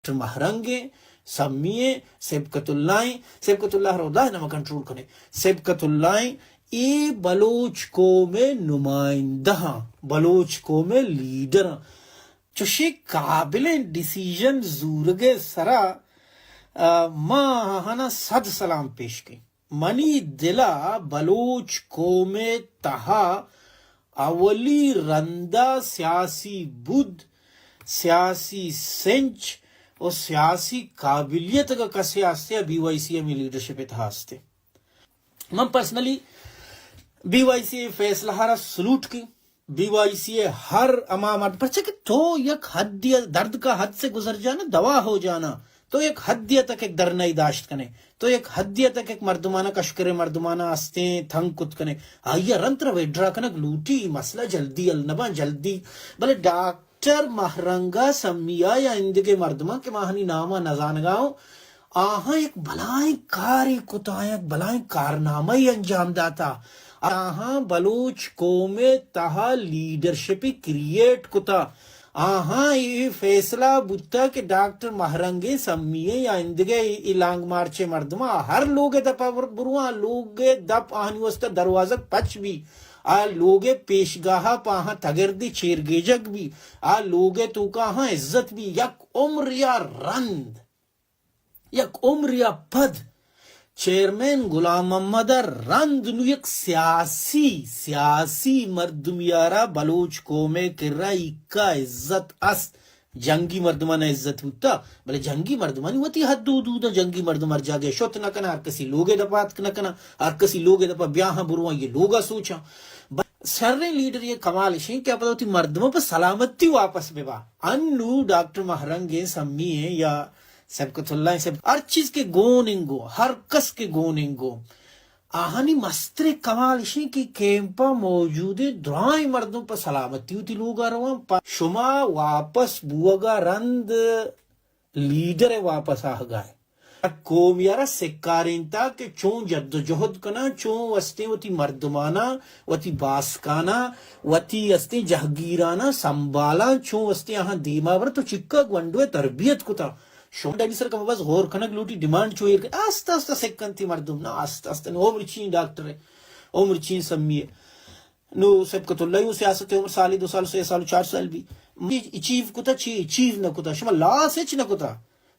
ڈاکٹر مہرنگ ایں، سمی ایں، سبکت اللہ ایں، سبکت اللہ ءَ را اللہ نہ کنٹرول کنے، سبکت اللہ ایں، اے بلوچ قوم ءِ نمائندہ آں، بلوچ قوم ءِ لیڈر آں۔ چوشیں قابلیں ڈیسیژن زورگ ءِ سرا، آ، ما آہانا صد سلام پیش کیں۔ منی دل ءَ بلوچ قوم ءِ تہا اولی رندا سیاسی بود، سیاسی سنچ و سیاسی قابلیت اگاں کسے ہستے، بی وائی سی ہمے لیڈرشپ ءِ تہا ہستے۔ من پرسنلی بی وائی سی ءِ فیصلہ ءَ را سلوٹ کیں۔ بی وائی سی ءِ ہر ہما مرد، پرچہ کہ تو یک حدی، درد کا حد سے گزر جانا، دوا ہو جانا، تو یک حدی تک یک دھرنہ داشت کنے، تو یک حدی تک یک مردمانا، کشکرے مردمانا ہستیں تنگ کت کنے، آئی ءَ رند ترا وڈرا کنگ لوٹی، مسئلہ جلدی حل نہ باں، جلدی۔ بلے ڈاکٹر مہرنگا، سمیا یا اندگے مردماں کہ ما آہانی ناما نزانگا اوں، آہاں یک بلائیں کارے کتا، یک بلائیں کارنامہ انجام داتا۔ آہاں بلوچ قوم ءِ تہا لیڈرشپ کریئیٹ کتا۔ آہاں اے فیصلہ بوتا کہ ڈاکٹر مہرنگ سمی یا اندگہ اے لانگ مارچ ءِ مردماں ہر لوگ ءِ دپا بر-، برواں، لوگ ءِ دپ آہانی واسطہ دروازگ پچ بی، آ لوگ ءِ پیشگاہ ءَ پہ آہاں تگردی چیرگیجگ بی، آ لوگ ءِ توکا آہاں عزت بی، یک عمر یا رند۔ یک عمرے ءَ پد چیئرمین غلام محمد ءَ رند نوں یک سیاسی، سیاسی مردمے ءَ را بلوچ قوم ءِ کرا ایکا عزت است۔ جنگی مردماں عزت بوتا، بلے جنگی مردمانی وتی حد و حدود اَنت۔ جنگی مردم ہر جاگہ شت نہ کناں، ہر کسی لوگ ءِ دپا اتک نہ کناں، ہر کسی لوگ ءِ دپا بیاہاں برواں، یہ لوگا سوچاں۔ ب-، شریں لیڈر ءِ کمال اش اِنت کہ آ پدا وتی مردماں پہ سلامتی واپس ببا۔ انوں ڈاکٹر مہرنگ ایں، سمی ایں یا سبقت اللہ ایں، سب-، ہر چیز کہ گون انگو، ہر کس کہ گون انگو، آہانی مستریں کمال اش اِنت کہ کیمپ ءَ موجودیں درائیں مردم پہ سلامتی وتی لوگا رواں۔ پہ شما واپس بوگا رند لیڈر ءِ واپس آہگا اِنت۔ قوم ءَ را سکارینتا کہ چون جد و جہد کناں، چون استیں وتی مردماناں، وتی باسکاناں، وتی استیں جہگیراناں سنبالاں، چون استیں آہاں دیما بر۔ تو چکا گونڈو ءِ تربیت کتا۔ شما ڈنی سر کم بس غور کنگ لوٹی، ڈیمانڈ چو ایر کن۔ آستہ آستہ سکنتی مردم نا، آستہ آستہ نو عمر چین ڈاکٹر ءِ، عمر چین سمی ءِ۔ نو سبقت اللہ اوں سیاست ءِ عمر سالے، دو سال، سے سال، چار سال بی۔ اچیو کتا چی؟ اچیو نہ کتا۔ شما لاس ہچ نہ کتا۔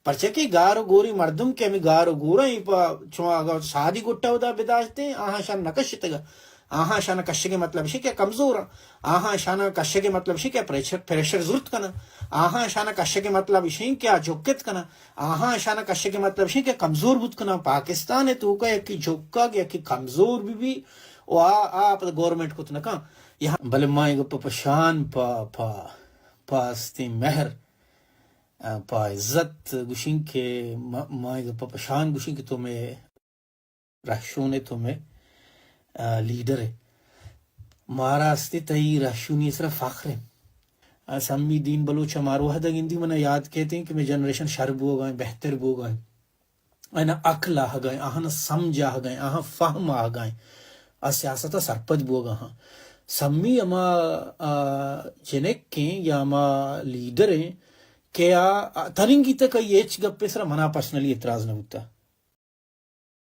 پرچہ کہ گار و گوریں مردم کہ ہمے گار و گوراں، اے پہ چما اگاں سادی گٹا اودا بداشتیں، آہاں شان نہ کشتگا۔ آہاں شان کشگ ءِ مطلب اش کہ کمزوراں۔ آہاں شان کشگ ءِ مطلب اش کہ پریشر، پریشر زرت کناں۔ آہاں شان کشگ ءِ مطلب اش کہ آ جکت کناں۔ آہاں شان کشگ ءِ مطلب اش کہ کمزور بوت کناں۔ پاکستان ءِ توکا یکے جکگ، یکے کمزور بی بی، و آ، آ پدا گورنمنٹ کت نہ کن۔ بلے ما اے گپ پہ شان، پہ، پہ، پہ استیں مہر، آ، پہ عزت گوشیں کہ ما، ما اے گپ پہ شان گوشیں کہ تو مئے رہشون ئے، تو مئے، آ، لیڈر ئے۔ مارا استیں تئی رہشونی ءِ سرا فخر ایں۔ آ، سمی دین بلوچ ءَ مارا وہدے گندی، منا یاد کیت ایں کہ مئے جنریشن شر بوگا ایں، بہتر بوگا ایں۔ آہانا عقل آہگا ایں، آہانا سمجھ آہگا ایں، آہاں فہم آہگا ایں، آ سیاست ءَ سرپد بوگا آں۔ سمی ہما، آ، جنک ایں یا ہما لیڈر ایں کہ آ، آ، تننگی تک آئی ہچ گپے سرا منا پرسنلی اعتراض نہ بوتا۔